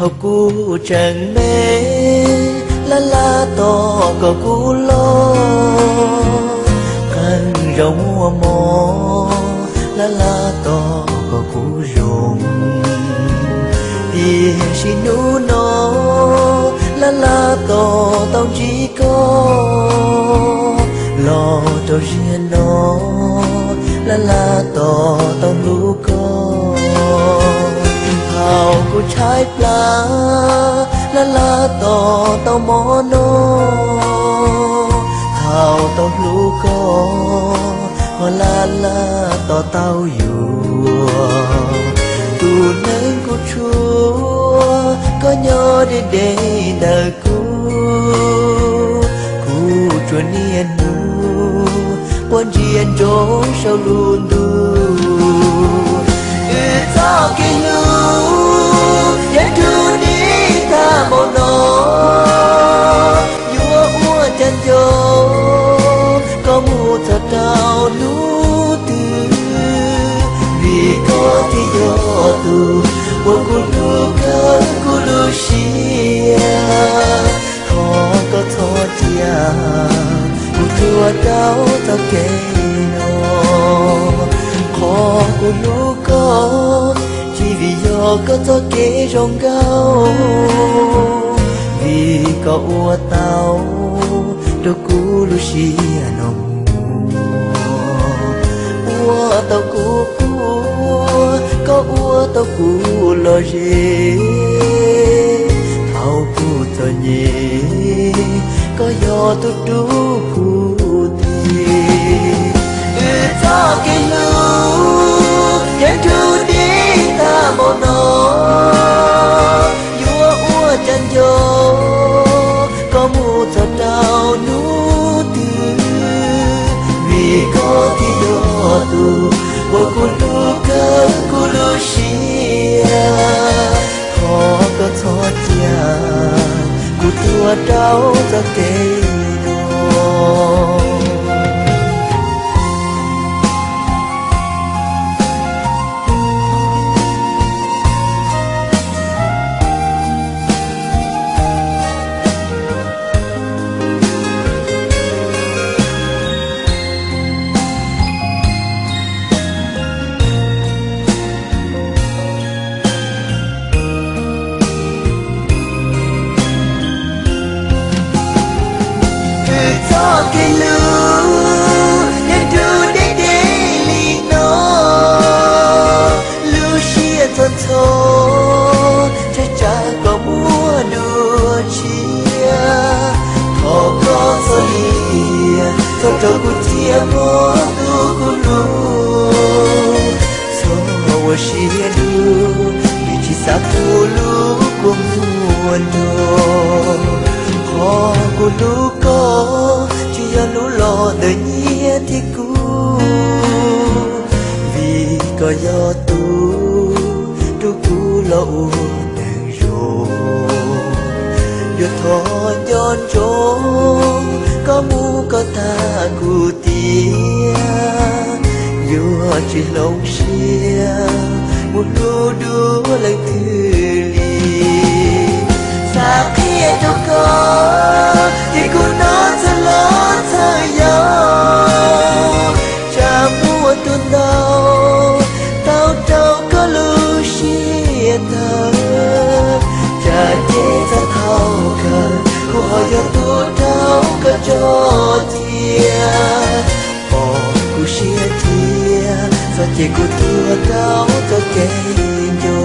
Thaum kuv tseem me, laj laj tos kom kuv loj, qee zaus muaj mob, laj laj tos kom kuv zoo. Tiam sis hnub no, laj laj tos tau ntsib koj, los rau ziag no, laj laj tos tau hlub koj. Thaum kuv tshaib plab, laj laj tos tau mov noj. Thaum tau hlub koj, ho laj laj tos tau yuav. Tus neeg kuv tshuav, koj nyob deb deb ntawm kuv. Kuv tsuas niaj hnub quaj ntsia ntsoov saum lub ntuj. Wb txoj kev hlub yeej dub dib tag npaum no, yuav ua cas nco koj mus txog rau hnub twg. Vim koj thiaj yog tus uas kuv hlub kawg kuv lub siab. Thov koj txhob cia kuv tuag rau txoj kev no. Qhov kuv hlub koj, tsis vim yog koj txoj kev zoo nkauj, vim koj ua tau rau kuv lub siab no mus. Ua tau kuv quaj, koj ua tau kuv lom zem. Thaum kuv txom nyem, koj yog tus rub kuv tig. Wb txoj kev hlub yeej dub dib tag npaum no, yuav ua cas nco koj mus txog rau hnub twg. Vim koj thiaj yog tus uas kuv hlub kawg kuv lub siab. Thov koj txhob cia kuv tuag rau txoj kev no. Wb txoj kev hlub yeej dub deb deb li no, lub siab ntxhov ntxhov tsam koj muab dua tshiab. Thov koj txhob cia, txhob rau kuv cia mob tu kuv lub, txhob ua siab dub, vim tsis xav tu lub kua muag nrog. Qhov kuv hlub koj, tsis yog hlub los ntawm nyiaj thiab kub, vim koj yog tus rub kuv los ua neeg zoo. Yuav thov nco ntsoov koj mus kom tag kuv tiam, yuav tsis hloov siab mus hlub dua leej twg li. Xav qhia rau koj tias kuv no txhawj los txhawj yau, tsam muaj tus ntau tau rau koj lub siab tawg. Tsam ces txhob thaum kawg kuv ho yog tus rau koj tso cia. Pom kuv siab thiab txhob cia kuv tuag rau txoj kev nco.